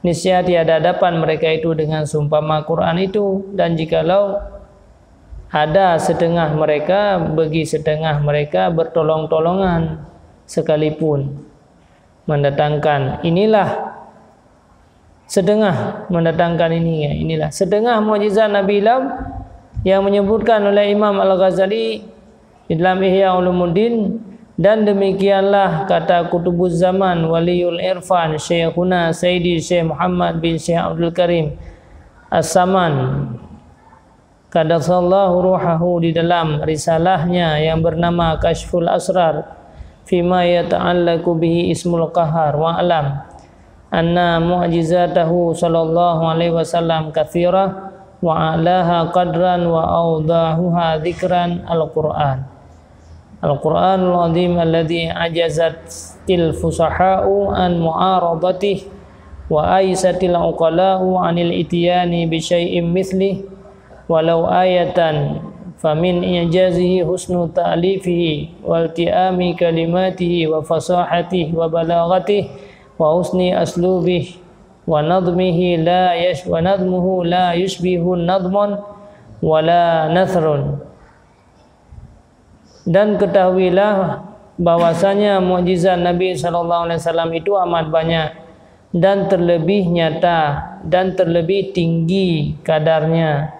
niscaya tiada dapat mereka itu dengan seumpama Quran itu. Dan jikalau ada setengah mereka, bagi setengah mereka bertolong-tolongan sekalipun mendatangkan inilah setengah mendatangkan ini, ya, inilah setengah mukjizat Nabi Ilham yang menyebutkan oleh Imam Al-Ghazali di dalam Ihya Ulumuddin, dan demikianlah kata Qutubuz Zaman, Waliyul Irfan, Syekhuna Sayyidi Syekh Muhammad bin Syekh Abdul Karim As-Saman, qaddasallahu ruhahu, di dalam risalahnya yang bernama Kasyful Asrar fima yata'allaqu bihi ismul qahar, wa'lam anna mu'jizatahu sallallahu alaihi wasallam katsirah wa a'laha qadran wa awdahuha dzikran al-Qur'an. Al-Qur'anul Azim alladzi ajazatil fusaha'u an mu'aradatih wa aisatil uqala'u anil ityani bi syai'in mitslih walau ayatan, famin i'jazihi husnu ta'lifihi walti'ami kalimatihi wa fasahatihi wa balaghatih wa husni aslubih wa nadmihi la yash-, wa nadmuhu la yushbihu nadman wa la nathrun. Dan ketahuilah bahwasanya mukjizat Nabi sallallahu alaihi wasallam itu amat banyak dan terlebih nyata dan terlebih tinggi kadarnya,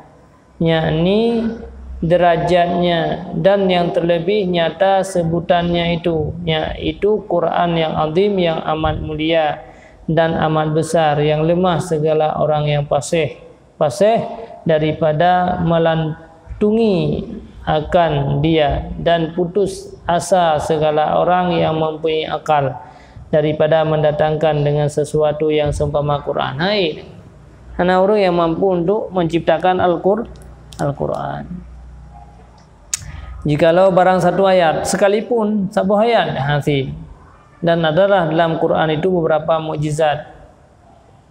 yakni derajatnya, dan yang terlebih nyata sebutannya itu, yaitu Quran yang azim, yang amat mulia dan amat besar, yang lemah segala orang yang fasih, fasih daripada melantungi akan dia, dan putus asa segala orang yang mempunyai akal daripada mendatangkan dengan sesuatu yang seumpama Quran. Hai, hana ureuëng yang mampu untuk menciptakan Al-Qur-, Al-Quran. Jikalau barang satu ayat, sekalipun saboh ayat, hase. Dan adalah dalam Quran itu beberapa mukjizat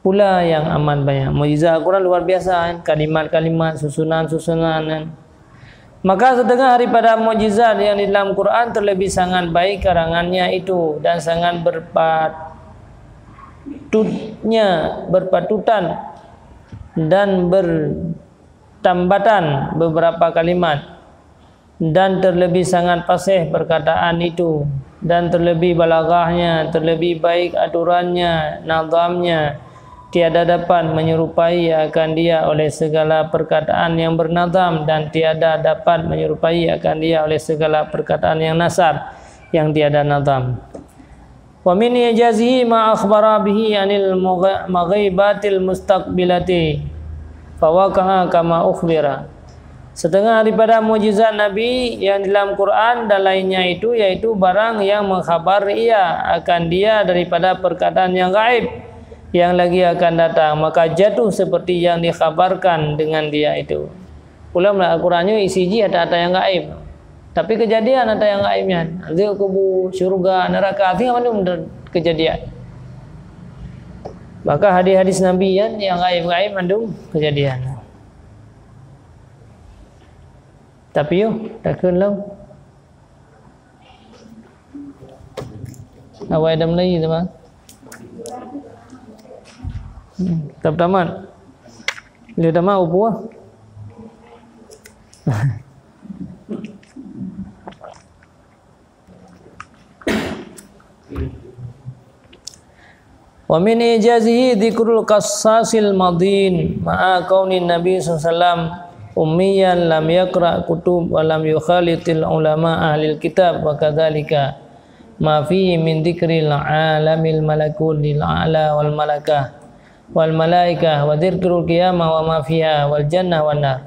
pula yang amat banyak. Mukjizat Al-Quran luar biasa, kan? Kalimat-kalimat, susunan-susunan, kan? Maka setengah daripada mukjizat yang di dalam Quran terlebih sangat baik karangannya itu dan sangat berpatutnya, berpatutan dan bertambatan beberapa kalimat, dan terlebih sangat fasih perkataan itu, dan terlebih balaghahnya, terlebih baik aturannya, nadhamnya, tiada dapat menyerupai akan dia oleh segala perkataan yang bernazam, dan tiada dapat menyerupai akan dia oleh segala perkataan yang nasar, yang tiada nazam. Wa min ijazihi ma akhbara bihi anil mugha-, maghibatil mustaqbilati, fawaqa'a kama ukhbira. Setengah daripada mukjizat Nabi yang dalam Quran dan lainnya itu, yaitu barang yang mengkhabar ia akan dia daripada perkataan yang gaib yang lagi akan datang, maka jatuh seperti yang dikhabarkan dengan dia itu. Ulam lam Al-Quran nyoe isi jih ata-ata yang gaib. Tapi kejadian ata yang gaib nyan, azeueb kubu, syurga, neraka, akhé mandum kejadian. Maka hadis-hadis Nabi nyan yang gaib-gaib mandum kejadian. Tapi yo, takheun lom. Awai dah mulai teuma. Hmm, tak tamat. Dia tamat apa? Wa min ijazihi dzikrul qassasil madin ma'a kaunin Nabi sallallahu alaihi wasallam ummiyan lam yaqra kutub wa lam yukhalitil ulama ahlil kitab wa kadzalika ma fihi min dzikril alamil malakutil a'la wal malakah wal malaikah wa dzikrul qiyamah wa ma fiha wal jannah wan nar.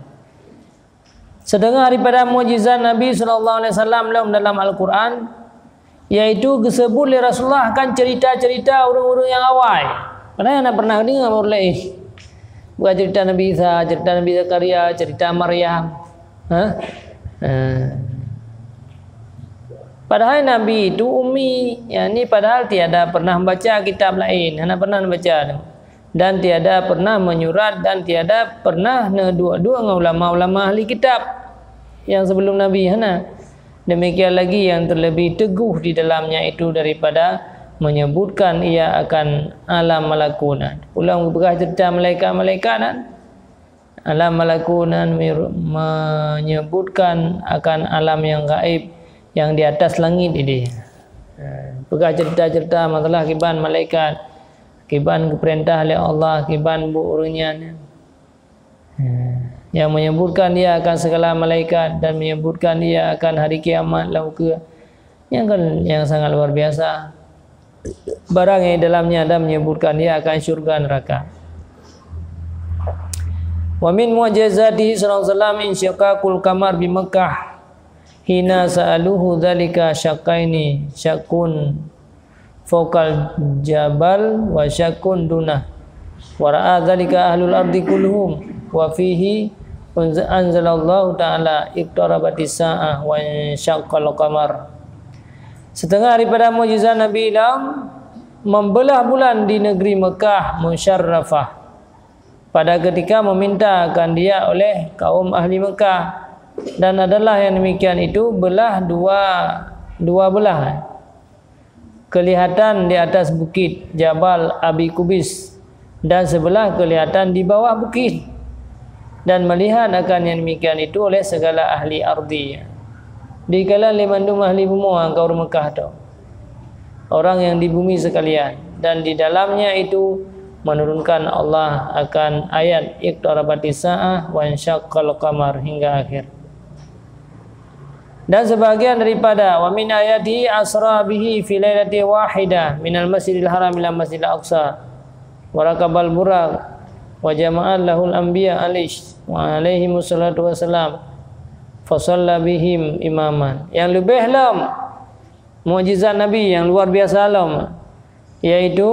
Setengah daripada mukjizat Nabi sallallahu alaihi wasallam lom dalam Al-Quran, yaitu geusebut lé Rasulullah akan cerita-cerita ureuëng-ureuëng nyang awai. Padahai hana pernah deungoe ureuëng laén. Bukan cerita Nabi Isa, cerita Nabi Zakaria, cerita Maryam. Ha? Eh. Padahai Nabi itu ummi, yakni padahal tiada pernah membaca kitab lain, hana pernah membaca. Dan tiada pernah menyurat dan tiada pernah neuduek-duek ngon ulama-ulama ahli kitab nyang sebelum Nabi, hana. Demikian lagi yang terlebih teguh di dalamnya itu daripada menyebutkan ia akan alam malakut. Ulôn geupeugah cerita malaikat-malaikat nyan. Alam malakut nyan menyebut-, menyebutkan akan alam yang gaib yang di atas langit ini. Eh, peugah cerita-cerita masalah kiban malaikat, kiban geupeurintah lé Allah, kiban buet ureuëng nyan. Eh, yang menyebutkan ia akan segala malaikat dan menyebutkan ia akan hari kiamat lam ukeue. Nyang kan yang sangat luar biasa. Barang yang di dalamnya ada menyebutkan ia akan syurga neraka. Wa min mu'jizatihi sallallahu alaihi wasallam insyiqaqul qamar bi Makkah hina sa'aluhu dzalika syaqqaini, syaqqun fawqal jabal wa syaqqun dunah. Wa ra'a dzalika ahlul ardi kulluhum, wa fihi unz-, anzalallahu ta'ala, "Iqtarabatis sa'ah wa insyaqqal qamar." Setengah daripada mukjizat Nabi ilham membelah bulan di negeri Mekah Musyarrafah pada ketika meminta akan dia oleh kaum ahli Mekah, dan adalah yang demikian itu belah dua, dua belah. Kelihatan di atas bukit Jabal Abi Kubais, dan sebelah kelihatan di bawah bukit, dan melihat akan yang demikian itu oleh segala ahli ardi. Dikala lé mandum ahli bumoe angka ureuëng Mekah tu, orang yang di bumi sekalian, dan di dalamnya itu menurunkan Allah akan ayat iqtarabatis sa'ah wa insyaqqal qamar hingga akhir. Dan sebahagian daripada, "Wa min ayatihi asra bihi fi lailatin wahidah minal Masjidil Haram ila Masjidil Aqsa, wa rakabal buraq, wa jama'at lahul anbiya alaihi, wa alaihimus salatu wassalam, fa shalla bihim imaman." Yang leubeh lom mukjizat Nabi yang luar biasa lom, yaitu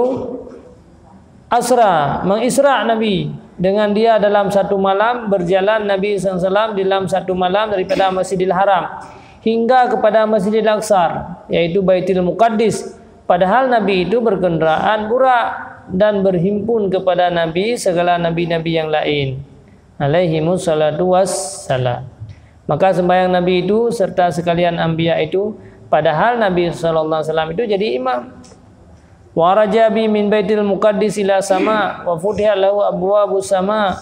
asra, mengisra Nabi. Dengan dia dalam satu malam, berjalan Nabi sallallahu alaihi wasallam dalam satu malam daripada Masjidil Haram hingga kepada Masjidil Aqsa, yaitu Baitul Muqaddis. Padahal Nabi itu berkendaraan burak dan berhimpun kepada Nabi segala nabi-nabi yang lain, alaihimus salatu wassalam. Maka sembahyang Nabi itu serta sekalian anbiya itu, padahal Nabi sallallahu alaihi wasallam itu jadi imam. Wa raja bi min Baitil Muqaddis ila sama, wa futihat lahu abwabus sama,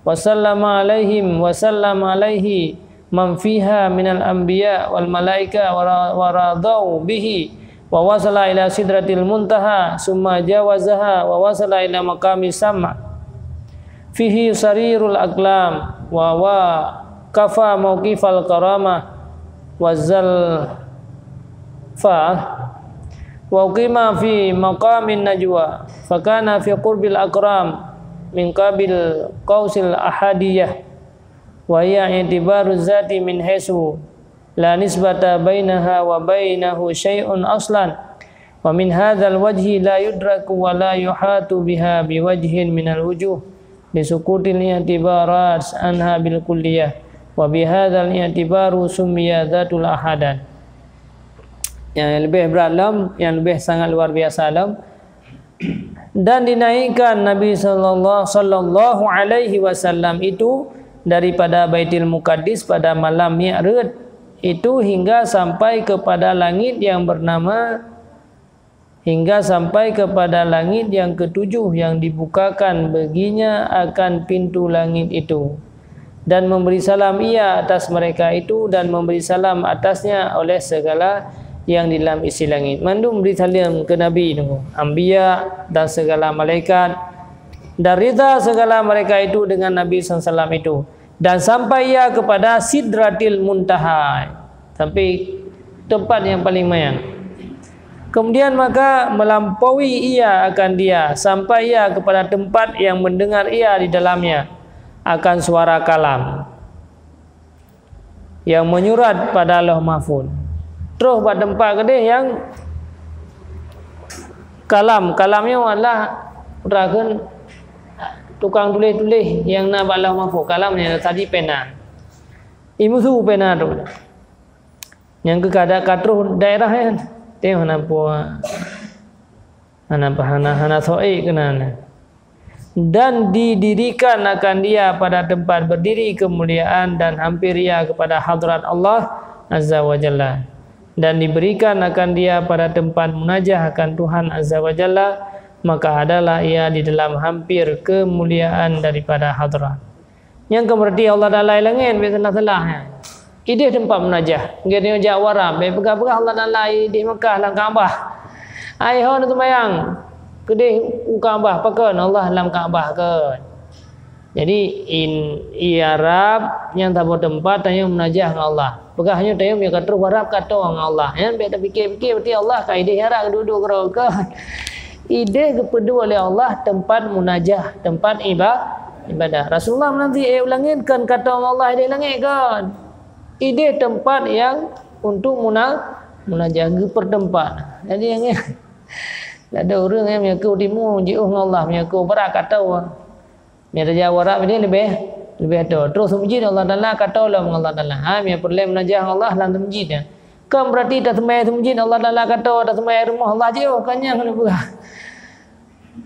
wa sallama alaihim, wa sallama alaihi man fiha minal anbiya wal malaika, wa ra-, wa radau bihi, wa wasala ila sidratil muntaha, summa jawazaha, wa wasala ila maqami sama. Fihi sarirul aqlam, wa wa kafa mauqifal karamah, wa zalfa, wa uqima fi maqamin najwa, fakana fi qurbil aqram min qabil qausil ahadiyah, wa hiya i'tibaru zati min haitsu la nisbata bainaha wa bainahu syai'un aslan. Wa min hadzal wajhi la yudraku wa la yuhatu biha biwajhin minal wujuh, li sukutil i'tibarat anha bil kulliyah, wa bihadzal i'tibaru summiya dzatul ahadan. Yang lebih berat lom, yang lebih sangat luar biasa lom, dan dinaikkan Nabi sallallahu, sallallahu alaihi wasallam itu daripada Baitul Muqaddis pada malam Mi'raj itu hingga sampai kepada langit yang bernama, hingga sampai kepada langit yang ketujuh yang dibukakan baginya akan pintu langit itu, dan memberi salam ia atas mereka itu, dan memberi salam atasnya oleh segala yang di dalam isi langit. Mandum beri salam ke Nabi tu, anbiya dan segala malaikat, dan rida segala mereka itu dengan Nabi sallallahu alaihi wasallam itu, dan sampai ia kepada Sidratil Muntaha, sampai tempat yang paling manyang. Kemudian maka melampaui ia akan dia, sampai ia kepada tempat yang mendengar ia di dalamnya akan suara kalam yang menyurat pada Lauh Mahfuz. Terus bak tempat keudeh yang kalam. Kalam nyoe adalah, peugah kheun, tukang tuléh-tuléh nyang na bak Lauh Mahfuz. Kalam nyan tadi pena. Imusu pena tu. Nyang keu kada ka troh daerah nyan. Tengok hana pue, hana, hana, hana soe keunan. Dan didirikan akan dia pada tempat berdiri kemuliaan dan hampir ia kepada hadrat Allah Azza wa Jalla. Dan diberikan akan dia pada tempat munajah akan Tuhan Azza wa Jalla, maka adalah ia di dalam hampir kemuliaan daripada hadrat. Nyang ka berarti Allah Taala i langét, bèk salah-salah nyan. Idéh teumpat munajah. Geutanyoe jak u Arab, bèk peugah-peugah Allah Taala idéh Mekah lam Ka'bah. Ai ho neuseumayang keudéh u Ka'bah, pakon Allah lam Ka'bah kon. Jadi, in, i Arab nyang saboh teumpat tanyoe munajah ngon Allah. Peugah nyoe tanyoe meunyoe ka troh u Arab ka toe ngon Allah. Nyan bèk tapike-pike berarti Allah ka idéh i Arab duek-duek keudroe kon. Idéh geupeuduek lé Allah teumpat munajah, teumpat iba-, ibadah. Rasulullah meunan cit, eh, u langét kon ka toe ngon Allah idéh langét kon. Idéh teumpat nyang untuk muna-, munajah, geupeurteumpat. Jadi, nyang, ladôm ureueng nyang meunyoe ka u timu jiôh ngon Allah, meunyoe ka u barat ka toe. Meunyoe tajak u Arab idéh leubeh, leubeh toe. Troh seumeujid Allah Taala ka toe lom ngon Allah Taala. Ha, meunyoe peureulèe munajah ngon Allah lam seumeujid nyan. Kon berarti taseumayang seumeujid Allah Taala ka toe, taseumayang rumoh Allah jiôh, kon nyan hana peugah.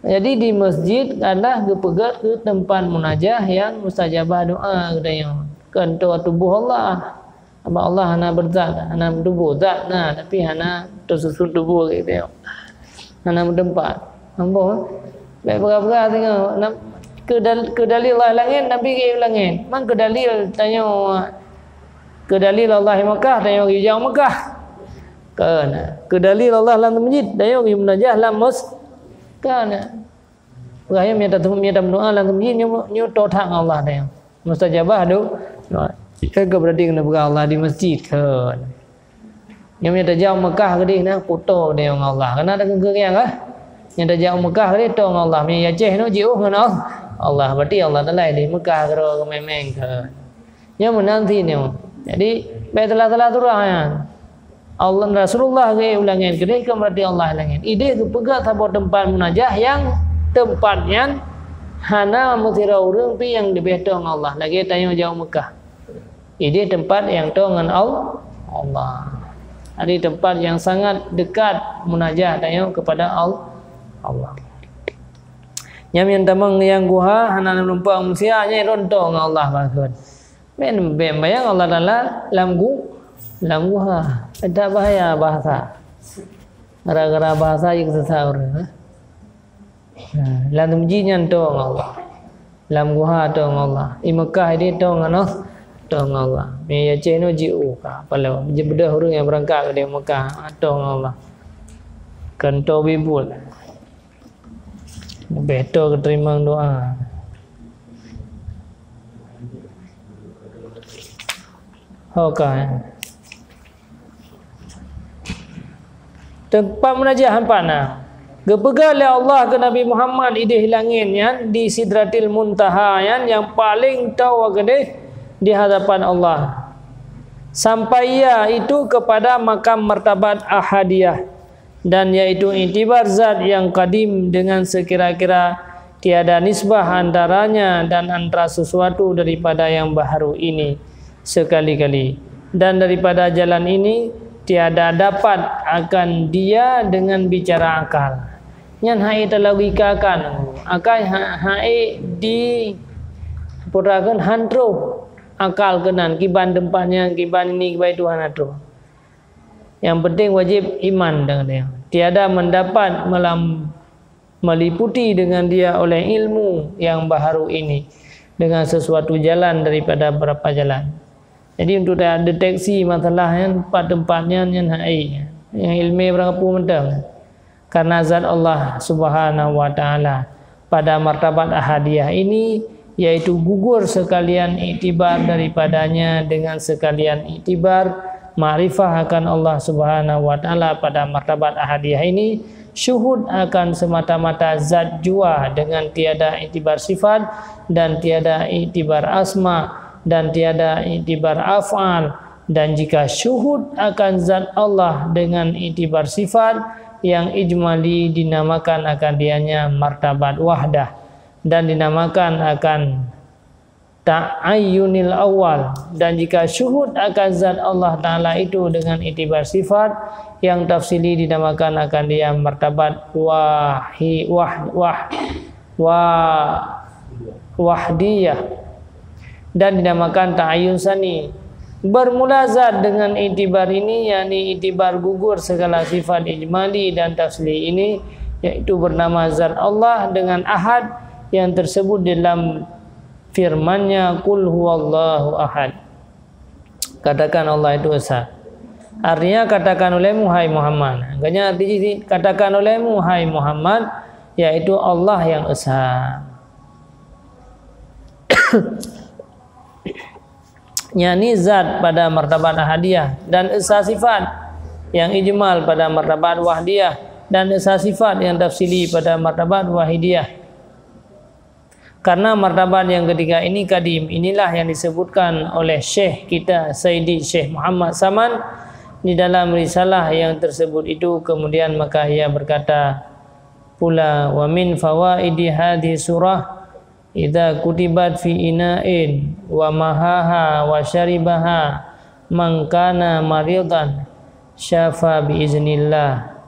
Jadi di masjid adalah geupeugèt keu teumpat munajah nyang mustajabah doa geutanyoe. Kon toe tuboh Allah. Sabab Allah hana beuzat, hana meutuboh. Zat na, tapi hana teususun tuboh geutanyoe. Hana meuteumpat. Ambo, bèk peugah-peugah singoh. Nam-, keu dal-, keu dalil Allah langét, Nabi geuh langét. Man keu dalil tanyoe, keu dalil Allah i Mekah, tanyoe geujak u Mekah. Kon. Keu dalil Allah lam masjid, tanyoe geumunajah lam mos-, kon. Peugah nyoe mita, mita meudoa lam masjid nyoe, nyoe toe that ngon Allah tanyoe. Mustajabah do-, doa. Kan ka berarti keuneuk peugah Allah di masjid kon. Nyoe meunyoe tajak u Mekah keudéh na, peutoe keudéh ngon Allah. Kana ada keungkeueng kah? Nyoe tajak u Mekah keudéh toe ngon Allah. Meunyoe i Aceh nyoe jiôh ngon Allah. Allah, berarti Allah Taala di Mekah keudroe keumeng-meng kon. Nyoe meunan cit nyoe. Jadi, bèk salah-salah surah nyan. Allah, Rasulullah geuh u langét keudéh, kon berarti Allah i langét. Idéh geupeugèt saboh teumpat munajah nyang teumpat nyan hana meusidroe ureueng pih nyang leubeh toe ngon Allah, lagèe tanyoe jak u Mekah. Idéh teumpat nyang toe ngon Al-, Allah. Jadi teumpat nyang sangat dekat munajah tanyoe kepada Al-, Allah. Nyan nyang tamong nyang guha hana lom lumpang manusia, nyan rhot toe ngon Allah pakon. Bèk, bèk bayang Allah Taala lam gu-, lam guha. Ada bahaya bahasa. Gara-gara bahasa jeuet sesat ureueng, eh. Nah, lam masjid nyan toe ngon Allah. Lam guha toe ngon Allah. I Mekah idéh toe ngon Allah. Toe ngon Allah. Meunyoe i Aceh nyoe jiôh ka. Pala, beudôh ureueng nyang beurangkat dari Mekah, toe ngon Allah. Kantô bibut. Leubeh to geuteurimong doa. Ho ka. Teumpat munajat hampa na. Geupeugah lé Allah keu Nabi Muhammad idéh langét nyan di Sidratil Muntaha nyan nyang paleng toe keudéh di hadapan Allah. Sampai ia itu kepada makam martabat ahadiyah, dan yaitu iktibar zat yang kadim dengan sekira-kira tiada nisbah antaranya dan antara sesuatu daripada yang baharu ini sekali-kali, dan daripada jalan ini tiada dapat akan dia dengan bicara akal. Nyan hai talogikakan, akai ha-, hai di purakan han troh akal keunan, kiban teumpat nyan, kiban ini, kiban itu hana troh. Yang penting wajib iman dengan dia. Tiada mendapat melam-, meliputi dengan dia oleh ilmu yang baharu ini dengan sesuatu jalan daripada beberapa jalan. Jadi untuk ta-, deteksi masalah nyan, pat teumpat nyan, nyan hai. Nyang ilmu barang kapeue mantong. Karena zat Allah Subhanahu wa Ta'ala pada martabat ahadiyah ini, yaitu gugur sekalian iktibar daripadanya dengan sekalian iktibar makrifah akan Allah Subhanahu wa Ta'ala pada martabat ahadiyah ini, syuhud akan semata-mata zat jua dengan tiada iktibar sifat dan tiada iktibar asma dan tiada iktibar af'al, dan jika syuhud akan zat Allah dengan iktibar sifat yang ijmali dinamakan akan dianya martabat wahdah dan dinamakan akan ta'ayyunil awal, dan jika syuhud akan zat Allah Ta'ala itu dengan iktibar sifat yang tafsili dinamakan akan dia martabat wahi-, wah-, wah-, wa-, wahdiyah dan dinamakan ta'ayyun sani. Bermula zat dengan iktibar ini, yakni iktibar gugur segala sifat ijmali dan tafsili ini, yaitu bernama zat Allah dengan ahad yang tersebut dalam firman-Nya, "Qul huwallahu ahad." Katakan Allah itu esa. Artinya, katakan olehmu, hai Muhammad. Makanya arti jih, katakan olehmu, hai Muhammad, yaitu Allah yang esa. Yakni zat pada martabat ahadiyah dan esa sifat yang ijmal pada martabat wahdiyah dan esa sifat yang tafsili pada martabat wahidiyah. Karena martabat yang ketiga ini kadim, inilah yang disebutkan oleh Syekh kita, Saidi Syekh Muhammad Saman, di dalam risalah yang tersebut itu. Kemudian maka ia berkata pula, "Wa min fawaidi hadhihi surah, idza kutibat fi ina'in wa mahaha wa syaribaha man kana maridan syafa bi iznillah."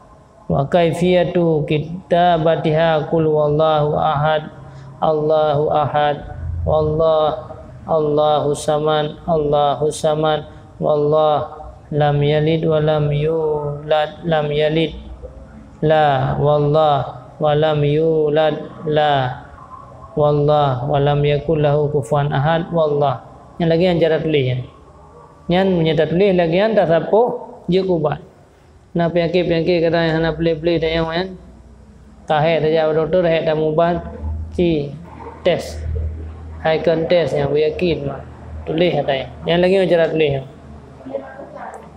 Wa kaifiyatu kitabatiha qul huwallahu ahad, Allahu ahad, wallah, Allahu samad, Allahu samad, wallah, lam yalid wa lam yulad, lam yalid, la, wallah, wa lam yulad, la, wallah, wa lam yakul lahu kufuwan ahad, wallah. Nyan lagée nyan cara tuléh nyan. Nyan meunyoe tatuléh lagée nyan, tasapoh jeuet keu ubat. Na peunyakét-peunyakét kadang nyang hana pleh-pleh dan nyang laén. Ka hék tajak bak dokto, hék tamubat, ci tes. Hai kon tes nyang beuyakin mah. Tuléh ata nyan. Nyan lagée nyoe cara tuléh nyan.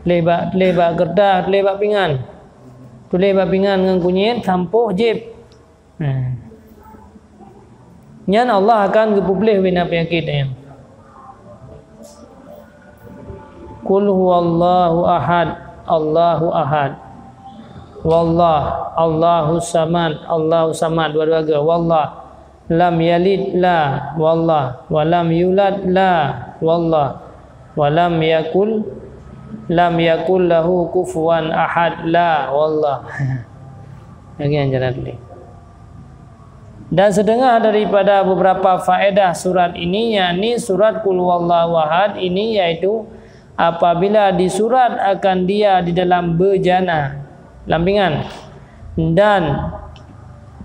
Tuléh bak, tuléh bak keureutas, tuléh bak pingan. Tuléh bak pingan ngon kunyét, sampôh, jieb. Hmm. Nyan Allah akan geupeupleh bina peunyakét nyan. Qul huwallahu ahad, Allahu ahad. Wallah, Allahu samad, Allahu samad. Dua-dua ga. Wallah. Lam yalid, la. Wallah. Wa lam yulad, la. Wallah. Wa lam yakul, lam yakul lahu kufuwan ahad, la. Wallah. Lagée nyan cara tuléh. Dan setengah daripada beberapa faedah surat ini, yakni surat Qul Huwallahu Ahad ini, yaitu apabila disurat akan dia di dalam bejana, lampingan, dan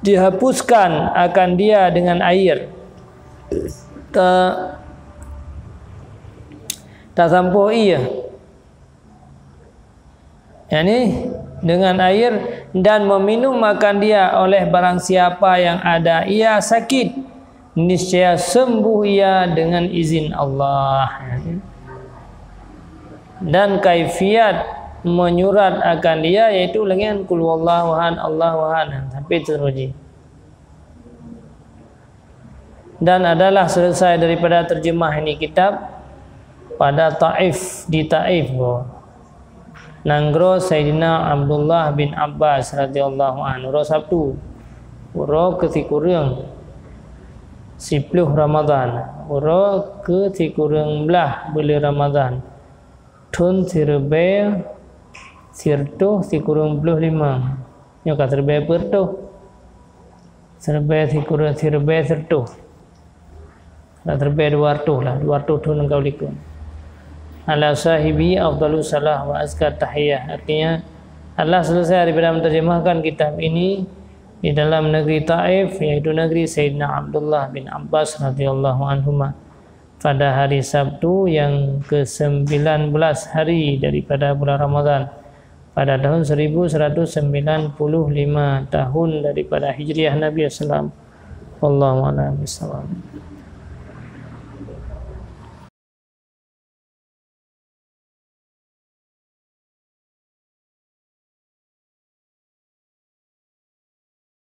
dihapuskan akan dia dengan air. Ta-, tasampôh ié. Yakni, dengan air dan meminum akan dia oleh barang siapa yang ada ia sakit, niscaya sembuh ia dengan izin Allah. Dan kaifiat menyurat akan dia yaitu dengan Qul huwallahu ahad, Allahu ahad, sampai seterusnya. Dan adalah selesai daripada terjemah ini kitab pada Taif, di Taif, nanggroe Saidina Abdullah bin Abbas radhiyallahu anhu, uroe Sabtu, uroe keu sikureueng siploh Ramadhan, uroe keu sikureueng blaih buleuen Ramadhan, thon sireubée sireutôh sikureueng ploh limong. Nyoe ka sireubée peuet reutôh. Sireubée sikureueng, sireubée sireutôh. Ka sireubée dua reutôh lah, dua reutôh thon ka u likot. Ala sahibi afdalus salah wa azka tahiyah. Artinya, adalah selesai daripada menterjemahkan kitab ini di dalam negeri Taif, yaitu negeri Saidina Abdullah bin Abbas radhiyallahu anhuma, pada hari Sabtu yang kesembilan belas hari daripada bulan Ramadhan, pada tahun seribu seratus sembilan puluh lima tahun daripada Hijriah Nabi sallam. Wallahu a'lam bishawab.